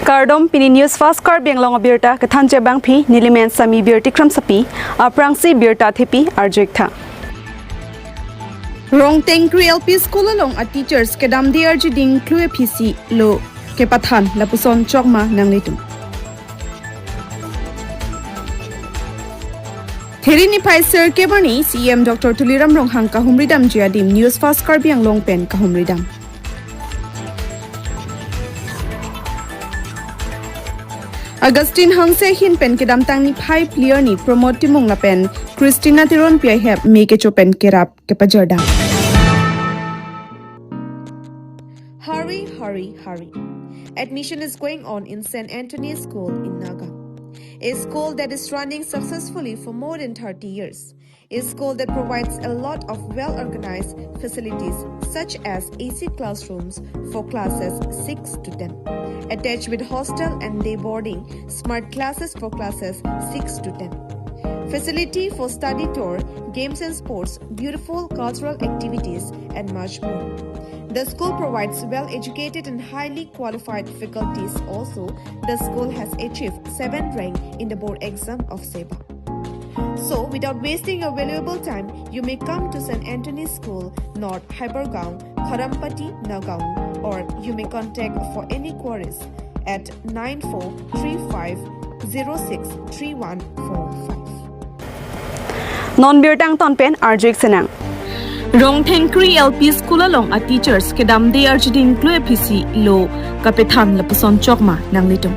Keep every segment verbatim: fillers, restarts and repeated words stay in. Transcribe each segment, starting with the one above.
Kardom, pini News Fast Karbi Anglong abirta kethanji abangpi nelimen Sami Birti Kramsapi, aphrangsi birta thepi arju-ik tha. Rongthengkri L P School along a teachers kedamde arjuding klue phisi lo kepathan lapuson chokma nanglitum. Theri niphai sirkep arni C E M Doctor Tuliram Ronghang kahumri damji adim News Fast Karbi Anglong pen kahumri dam. Augustine Hanse ahin pen kedamtang niphai phli arni Pramod Timung lapen Christina Teronpi ahep me kecho pen kerap kepajor dam. Hurry, hurry, hurry. Admission is going on in Saint Anthony's School in Nagaon, a school that is running successfully for more than thirty years. A school that provides a lot of well-organized facilities such as A C classrooms for classes six to ten, attached with hostel and day boarding, smart classes for classes six to ten, facility for study tour, games and sports, beautiful cultural activities, and much more. The school provides well-educated and highly qualified faculties. Also, the school has achieved seventh rank in the board exam of SEBA. So, without wasting your valuable time, you may come to Saint Anthony's School, North Hypergaon, Kharampati, Nagaon, or you may contact for any queries at nine four three five zero six three one four five. Non birta angton pen arju-ik sinang. Rongthengkri L P School along a teachers kedamde arjuding klue phisi lo kepathan lapuson chokma nanglitum.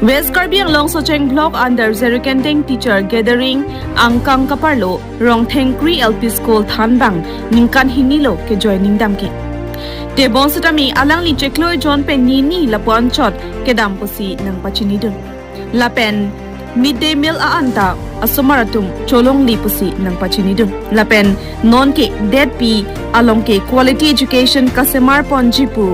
West Karbi Anglong Socheng Block under Zerikenteng Teacher Gathering angkang kaparlo Rongthengkri L P School thanbang ningkan hini lo kejoining damke. Tebon setame alangli chiklo ejon pen nini lapu-an chot kedam pusi nangpachinidun. Lapen midday meal a-anta asomar atum cholongle pusi nangpachinidun. Lapen nonke detpi alongke quality education kasemar ponji pu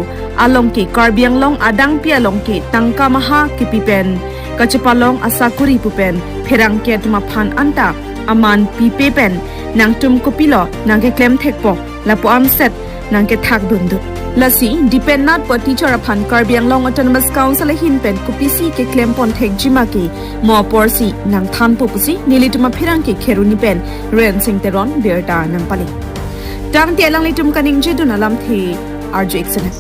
alongke Karbi Anglong adangpi alongke tangka maha kipi pen kachepalong asakuri pu pen pherangke atum aphan anta aman pipe pen nangtum kopilo nangkeklem thekpo lapu-an set nangkethak dundun. Lasi dipennat pu teacher aphan Karbi Anglong Autonomous Council ahin pen kopisi keklem pon thekji ma ke mo aporsi nangthanpo pusi nelitum apherangke Kheroni pen Rensing Teron birta nangpale. Tangte alanglitum kaningjedun alamthe arju-ik sinang.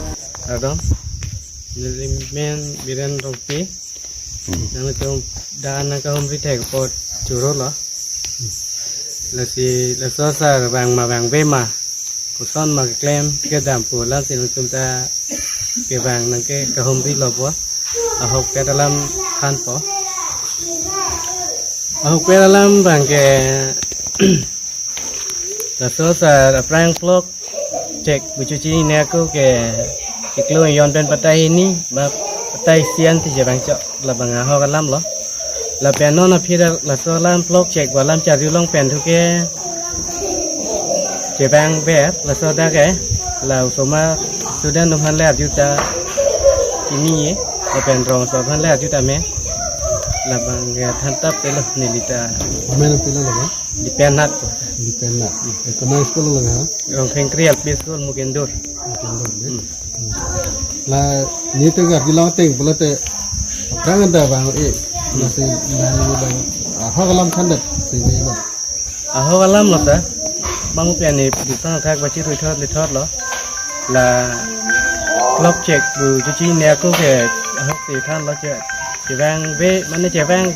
Kardom. Nelimen Biren Rongpi. Nangtum dak nangkahumri thek apot choro lo. Lasi laso sar vang ma vangve ma, koson ma keklem kedam pu alamsi nangtum ta kevang nangkekahumri lo pu. Ahokpet alam thanpo. Ahokpet alam abangke laso sar aphrang clock check pu chochinine ako ke chiklo ejon pen patai hini ba patai isi ansi chevang chok, labang ahok alam lo. Lapen non aphi dak laso alam clock check pu alam charjulong pen thu ke chevangver laso dak ke, la osomar student atum aphan le arju ta chini ye, lapen rong aso aphan le arju ta me, labang ke thantap te lo neli ta. Amen pilo lo ba? Dipennat. Dipennat. Eh, konat school lo ha? Rongthengkri L P School, Mukindur. Mukindur, ya. Hmm. Hmm. La, nelitum ke arjulong ateng pulote aphrang anta vang, eh, hmm, lasi nangli vang, ah, ahok alam thandet si neli lo. Ahok alam lo ta. Bang pen ne bukan thak bachi rui thot le thot lo. La clock check pu chochinine ako ke ahoksi than lo che. Chevangve, mane chevang,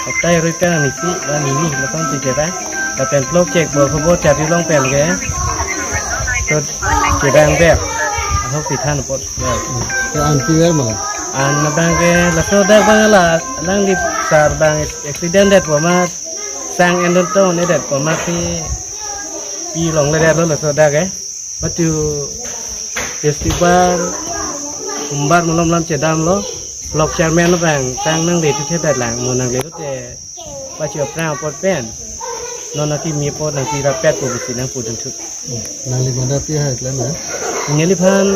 hapta rui pen nisi, ba nini, lason si chevang. Lapen clock check pu khobor charjulong pen ke. To chevangve. Ahoksi than apot. Ya. Ke an piver ma? An abangke laso dak abang la, alangli sar abang accident det pu ma, sang en dun tone det pu ma si pi longledetlo laso dak ke. Matu festival, sombar malom alam chedamlo, block chairman abang sang nangle thu thedet lang, mo nangle thu te pachu aphrang apot pen non akimi apot nangpi rapet pu pusi nangpudun thu. Nangli manda pi hai klem ya? Neliphan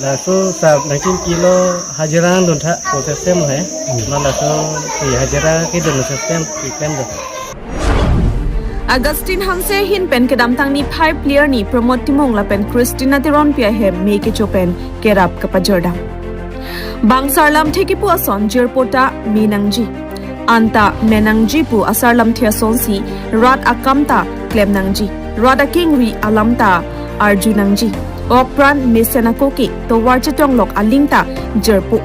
laso sar nangchinilo hajira dun tha pu system hai. Hmm. Ma laso si hajira kedun system si klem do. Augustine Hanse ahin pen kedamtang niphai phli arni Pramod Timung lapen Christina Teronpi ahem me kecho pen kerap kepajor dam. Bang sarlamthe kipu ason jirpo ta me nangji, anta me nangji pu asarlamthe asonsi rat akam ta klem nangji. Rat akengri alam ta arju nangji. Okpran mesen ako ke tovar chetonglok aling ta jirpo.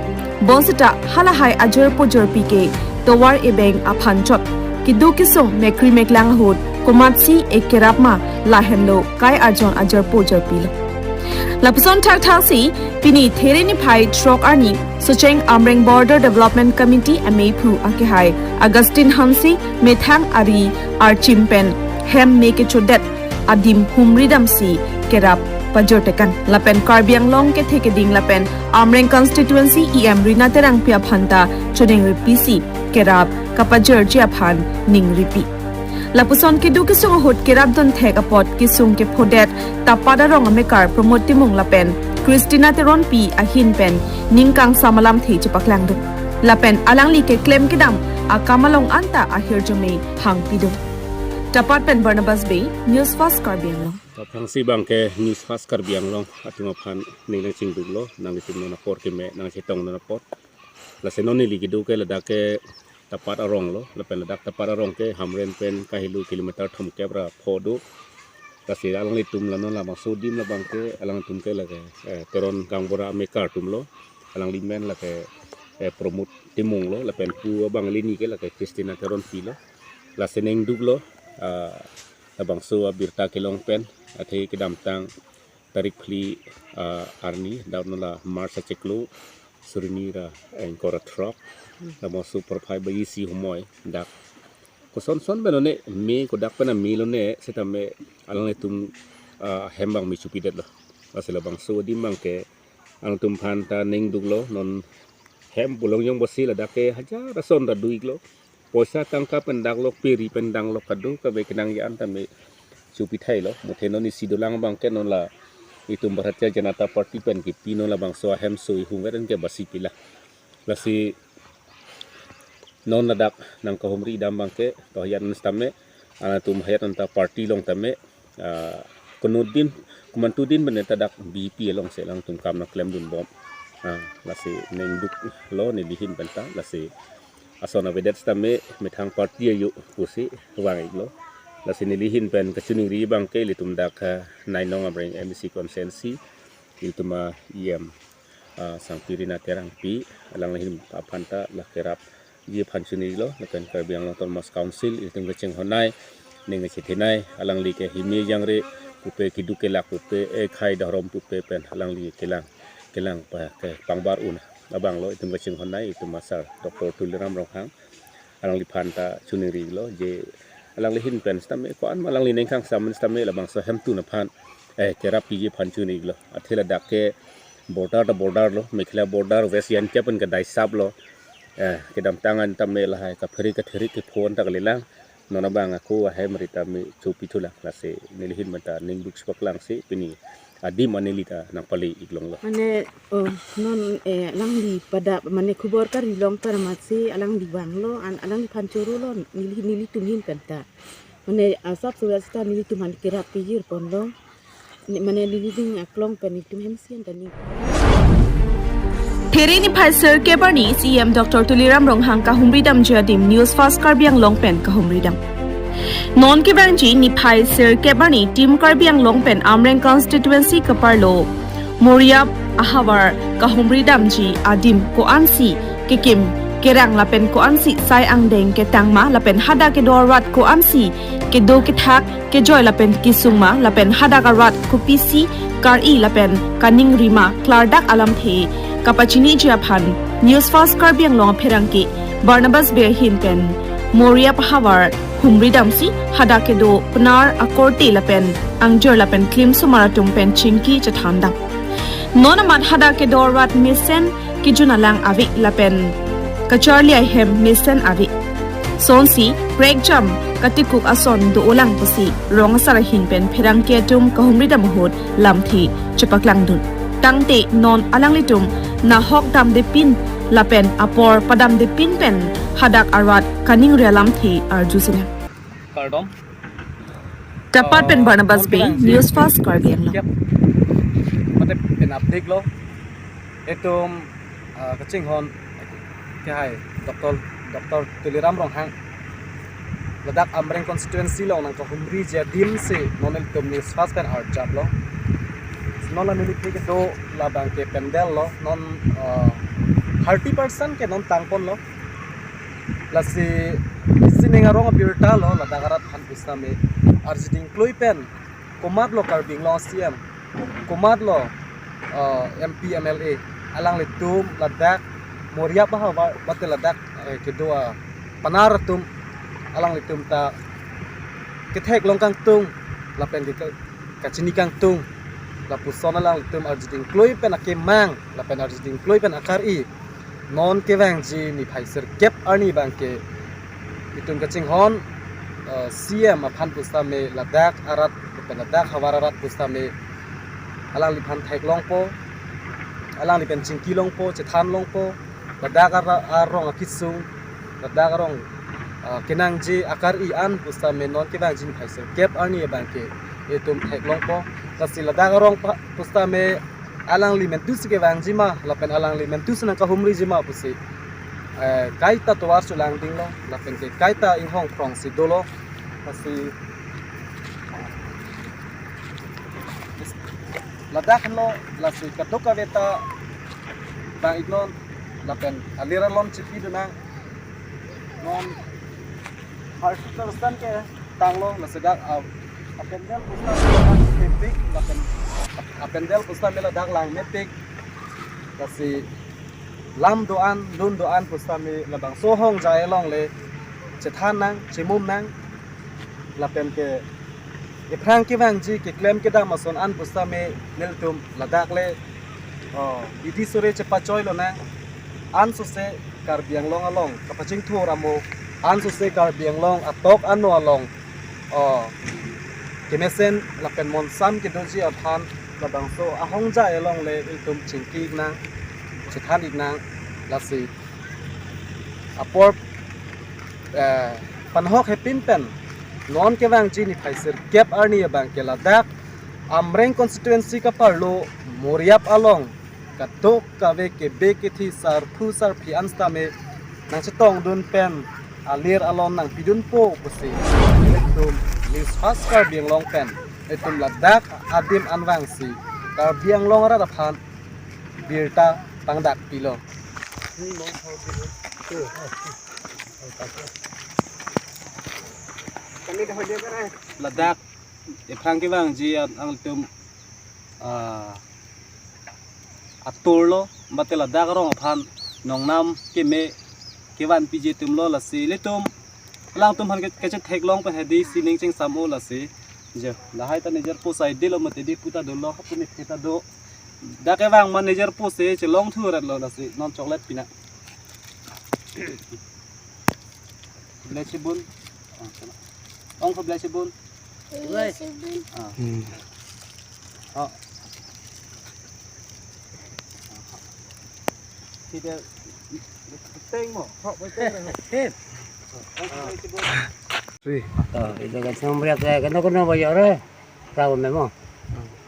Bonsita halahai ajirpo jirpi ke tovar ebeng aphan chot. Kedo kesung mekri meklang ahut komatsi ekerap ma lahenlo kai arjon ajirpo jirpilo. Lapuson thakthaksi pini There niphai throk arni Socheng Amreng Border Development Committee amephu akehai Augustine Hanse methang ari archim pen hem me kechodet adim humri damsi kerap pajirtekang. Lapen Karbi Anglong kethe keding lapen Amreng constituency E M Rina Terangpi aphan ta choningri pisi kerap kapajirji aphan ningripi. Lapuson kedo kesung ahut kerapdun thek apot kesung kephodet Tapat arong amekar Pramod Timung lapen Christina Teronpi ahin pen ning kangsam alamthe chepaklangdun. Lapen alangli keklem kedam akam along anta ahirjume hangpidun. Tapat pen Barnabas Bey, News Fast Karbi Anglong. Thakthaksi bang ke News Fast Karbi Anglong atum aphan ning nangchingduklo, nanglitum non apor keme nangchetongdun apot. Lasi non neli kedo ke ladak ke Tapat arong lo, lapen ladak Tapat arong ke Hamren pen kahelo kilometer thomkep ra pho do. Lasi alanglitum la non labangso adim labang ke alangtum ke lake, eh, Teron Gaonbura amekar atumlo. Alangli men lake, eh, Pramod Timung lo, lapen pu abang lini ke lake Christina Teronpi lo. Lasi ningduklo, ah, labangso abirta kelong pen, athe kedamtang tarik phli, ah, arni, dak non la March achiklo, suri hini ra ingkoi ra throk, labangso porphai baji isi humoi, dak kosonson pen lone, me kodak pen ame lone, setame alanglitum, ah, hem bang me chopidetlo. Lasi labangso adim bang ke alangtum aphan ta ningduklo, non hem pu longjong basi ladak ke hajar ason ta do-iklo. Poisa tangka pen daklok, peri pen daklok, kadokave kenangji an tame chopithailo. Muthe non isi dolang bang ke non la itum Bharatiya Janata Party pen kipi non labangso ahemso ihum veren ke basi pila. Lasi non ladak nangkahumri dam bang ke, to hayat an setame, alangtum hayat anta party along tame, ah, konudin, komantu din bene ta dak B J P alongsi alangtum kam nangklemdunbom. Ah, lasi ningduklo neli ahin pen ta, lasi ason avedet setame methang party ayo pusi vang-iklo. Lasi neli ahin pen kachiningri bang ke ilitum dak, ah, Nainong Amreng M A C constituency, ilitum a E M, ah, Sangpi Rina Terangpi, alangli ahin aphan ta la kerapji aphan chinilo, lapen Karbi Anglong Autonomous Council, ilitum kachinghonnei, ning kachethenei, alangli ke hime jangre pupe, keduk kelak pupe, ekhai dhorom pupe pen alangli kelang, kelang pa, kepangbar un abang lo, itum kachinghonnei, itum a sar Doctor Tuliram Ronghang, alangliphan ta chiningrilo, je alangli ahin pen setame, ko-an ma alangli ning kangsam setame, labangso ahemtun aphan, eh, kerapji aphan chinilo. Athe ladak ke border ta border lo, Meghalaya border, West Jaintia pen kedai sap lo. Eh, kedamtang an tame lahai kaphere katherik kephon ta kalilang. Non abang ako ahem ri tame chopithulang, lasi neli ahin pen ta ningduk chepaklangsi pini adim an neli ta nangpale-iklonglo. Mane, oh, non, eh, alangli pada, mane khubor kari long pada amatsi alangli vanglo, an, alangliphan chorolo, neli, nelitum ahin pen ta. Mane asap suya sita nelitum aphan kerap pijir ponlo. Ni, mane nelitum aklong pen nelitum hemsi an ta ning. There niphai sirkep arni C E M Doctor Tuliram Ronghang kahumri damji adim News Fast Karbi Anglong pen kahumri dam. Non kevangji niphai sirkep arni Team Karbi Anglong pen Amreng constituency kaparlo Moriap ahavar kahumri damji adim ko-ansi kekim kerang lapen ko-ansi sai angdeng ketang ma lapen hadak kedo arat ko-ansi kedo kethak kejoi lapen kesung ma lapen hadak arat kopisi kar-i lapen kaningri ma klardak alamthe kapachiniji aphan News Fast Karbi Anglong apherangke Barnabas Bey ahin pen Moriap ahavar humri damsi hadak kedo penar akorte lapen angjir lapen klim osomar atum pen chingki chethan dam. Non amat hadak kedo arat mesen kejun alang ave lapen kacharli ahem mesen ave. Sonsi prekjam katikuk ason do-olang pusi rong asar ahin pen pherangke atum kahumri dam ahut lamthe chepaklangdun. Tangte non alanglitum nahok damdepin lapen apor padamdepin pen hadak arat kaningri alamthe arju sinang. Kardom. Dapat pen, ah, Barnabas Bey, News Fast Karbi Anglong. Mate pen update lo. Itum Ah, kachinghon ke hai Doctor Doctor Tuliram Ronghang. Ladak Amreng constituency along nangkahumriji adim si non ilitum news fast pen arjaplo. Non la neli phi kedo labang ke pandal lo, non, ah, thirty percent ke non tangponlo. Lasi isi ning arong abirta lo ladak arat aphan pusitame arjiding klui pen komatlo Karbi Anglong C M, komatlo, eh, M P, M L A, alanglitum ladak Moriap ahavar mate ladak, eh, kedo apanar atum alanglitum ta ketheklong kangtung lapen ke kachini kangtung lapuson alanglitum arjiding klui pen akemang lapen arjiding klui pen akar-i non kevangji niphai sirkep arni abangke itum kachinghon, eh, C M aphan pusitame ladak arat pen ladak havar arat pusitame alangliphan theklongpo, alangli pen chingkilongpo, chethanlongpo, ladak ara- arong akisung, ladak arong, ah, kenangji akar-i an pusitame non kevangji niphai sirkep arni abangke itum theklongpo. Lasi ladak arong pa- pusitame alangli mentu si kevangji ma lapen alangli mentu si nangkahumriji ma pusi, eh, kaita tovar cholangdinglo lapen ke kaita inghong krong si dolo. Lasi ladak lo, lasi kadokave ta bang-iknon lapen alir alon chipidun nang. Non thirty percent ke tanglo, lasi dak a- apandal pusitame mepik lapen apandal pusitame ladak langmepik. Lasi lam do-an, lun do-an pusitame labangso ahongja along le chethan nang, chemum nang, lapen ke ephrang kevangji keklem kedam ason an pusitame nelitum ladak le, oh, bidi sore chepachoi lonang, ansose Karbi Anglong along kapachingthur amo, ansose Karbi Anglong atok ano along, oh, kemesen lapen monsam kedoji aphan labangso ahongja along le ilitum chingki-ik nang, chethan-ik nang. Lasi apor, eh, panhok hepin pen non kevangji niphai sirkep arni abangke ladak Amreng constituency kaparlo Moriap along kadokave kebe kethi sarphu sarpi an sitame nangchetongdun pen alir alon nangpidunpo pusi itum News Fast Karbi Anglong pen itum ladak adim anvangsi Karbi Anglong arat aphan birta pangdakpilo. Ladak ephrang kevangji an- alangtum, ah, atur lo, mate ladak arong aphan nongnam keme kevanpiji atumlo. Lasi ilitum alangtum aphan ke- kachetheklong pen hedi sining chingsam-o. Lasi je lahai ta nijer pusai dilo mate di puta dolo, hapuni theta do. Dak kevang ma nijer puse chelong thurat lo. Lasi non chocolate pina. Blai chibun. Ong ko blai chibun. Blai chibun. Ah. Hmm. Oh. Tidak teng mo. Hok, teng mo. Hen. Ong ko blai chibun. Ui. Oh, itu kan nomor apa? Kena kena bayar eh. Tahu memang.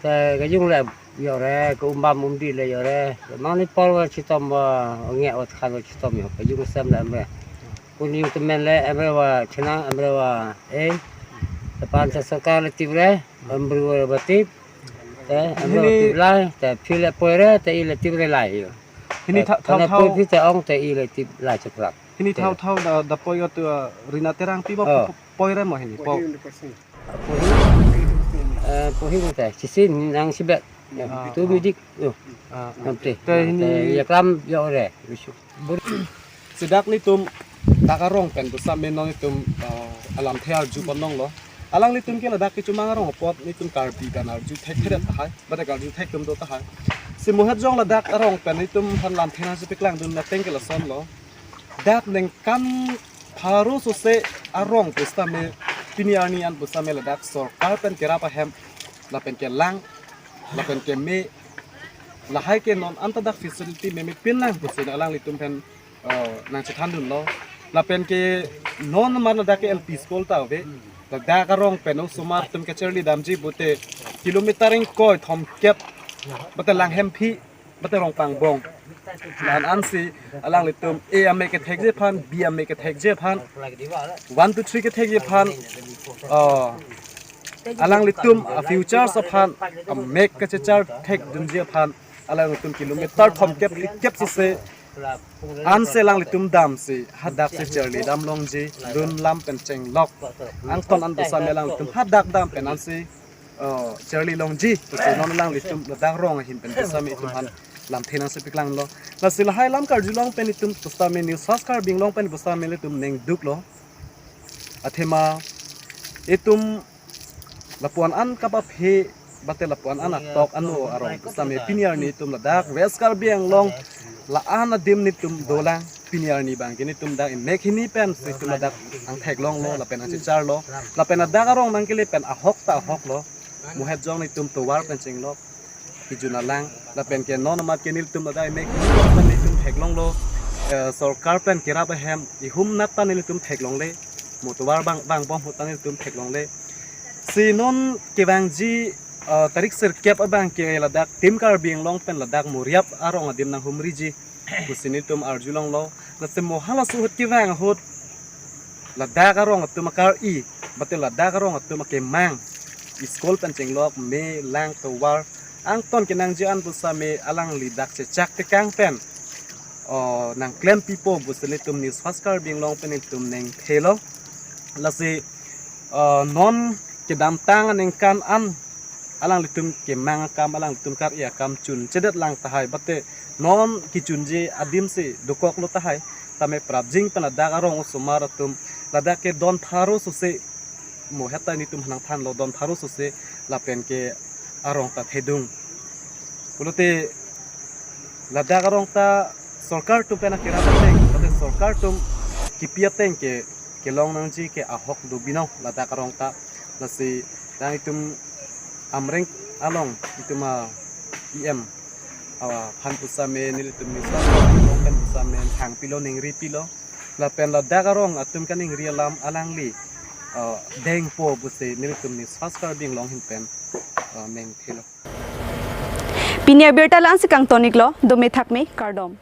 Te kejung le yore, ke umbam umdi le yore. Mani por wa chitom wa nge ot khan wa chitom yo. Kejung sem le emre. Kuni temen le emre wa chena emre wa eh. Tepan se sorkar le tip re, emre wa tip. Te emre wa Hini tip lai, te phi le poi re, te i le tip re lai yo. Hini Te tha- thao tane thao poi phi te ong te i le tip lai chakrak. Hini Te. thao thao da da poi yo tu, uh, Rina Terangpi ba Oh. po- poi re mo hini po. Pohing, eh, pohing te, chisin nang sibet. Ah, Tu ah. bidik, yo. Ah, ah. Nanti. Te hini Te ya kram yo re. Bur- Sidak nelitum dak arong pen pusitame non nelitum, eh, alamthe arju pon nanglo. Alanglitum ke ladak kechomang arong apot nelitum Karbi pen arju thek theret tahai, bade arju thek tum do tahai. Si muhet jong ladak arong pen nelitum aphan lamthe nangchepaklangdun ateng ke lasonlo. Dak ningkan pharo sose arong pusitame pini arni an pusitame ladak sorkar pen kerap ahem lapen kelang lapen keme lahai ke non anta dak facility memepin lang pusi alanglitum pen, eh, nangchethandunlo. Lapen ke non ma ladak ke L P school ta ave. Ladak arong pen osomar atum kacharli damji pute kilometer ingkoi thomkep pute lang hemphi Mate Rongpangbong. La-an ansi alanglitum A amek kethekji aphan, B amek kethekji aphan, one two three kethekji aphan, oh, alanglitum a futures aphan, amek kachechar thekdunji aphan, alanglitum kilometer thomkep phlikep sese ansi alanglitum damsi hadaksi charli damlongji, lun lam pen chenglok. Angton an pusitame alanglitum hadak dam pen ansi, oh, charli longji pusi non alanglitum ladak arong ahin pen pusitame itum aphan lamthe nangsepiklanglo. Lasi lahai alam karjulong pen itum pusitame News Fast Karbi Anglong pen pusitame ilitum ningduklo. Athema itum lapu-an an kapaphe, mate lapu-an an atok ano arong pusitame pini arni itum ladak West Karbi Anglong la-an adim nelitum dolang. Pini arni abangke nelitum dak imek hini pensi itum ladak angtheklonglo, lapen angchecharlo, lapen ladak arong nangkele pen ahok ta ahoklo. Muhet jong nelitum tovar pen chenglok, kejun alang, lapen ke non amat ke nelitum ladak imek hini pen nelitum theklonglo, eh, sorkar pen kerap ahem ihum nat ta nelitum theklongle, mo tovar bang, vangbom ahut ta nelitum theklongle. Si non kevangji, eh, tarik sirkep abangke ladak Team Karbi Anglong pen ladak Moriap arong adim nanghumriji pusi nelitum arjulonglo. Lasi mo halaso ahut kevang ahut ladak arong atum akar-i, mate ladak arong atum akemang, school pen chenglok, me, lang, tovar, angton kenangji an pusitame alangli dak chechak tekang pen, oh, nangklempipo pusi nelitum News Fast Karbi Anglong pen nelitum ningthelo. Lasi, oh, non kedamtang aningkan an alanglitum kemang akam, alanglitum kar-i akam chunchedet lang tahai, mate non kechunji adimsi dokoklo tahai. Tame prapjin pen ladak arong osomar atum, ladak ke don pharo sose, muhet ta nelitum nangthanlo, don pharo sose lapen ke arong ta thedung. Pulote ladak arong ta sorkar atum pen akerap ateng, mate sorkar atum kipi ateng ke kelong nangji ke ahok do binong ladak arong ta. Lasi dak itum Amreng along itum a E M aphan pusitame nelitum News Fast Karbi Anglong pen pusitame hangpilo, ningripilo. Lapen ladak arong atum kaningri alam alangli, ah, dengpo pusi nelitum News Fast Karbi Anglong ahin pen, ah, ningthelo. Pini abirta la-ansi kangtoniklo, dome thakme, kardom.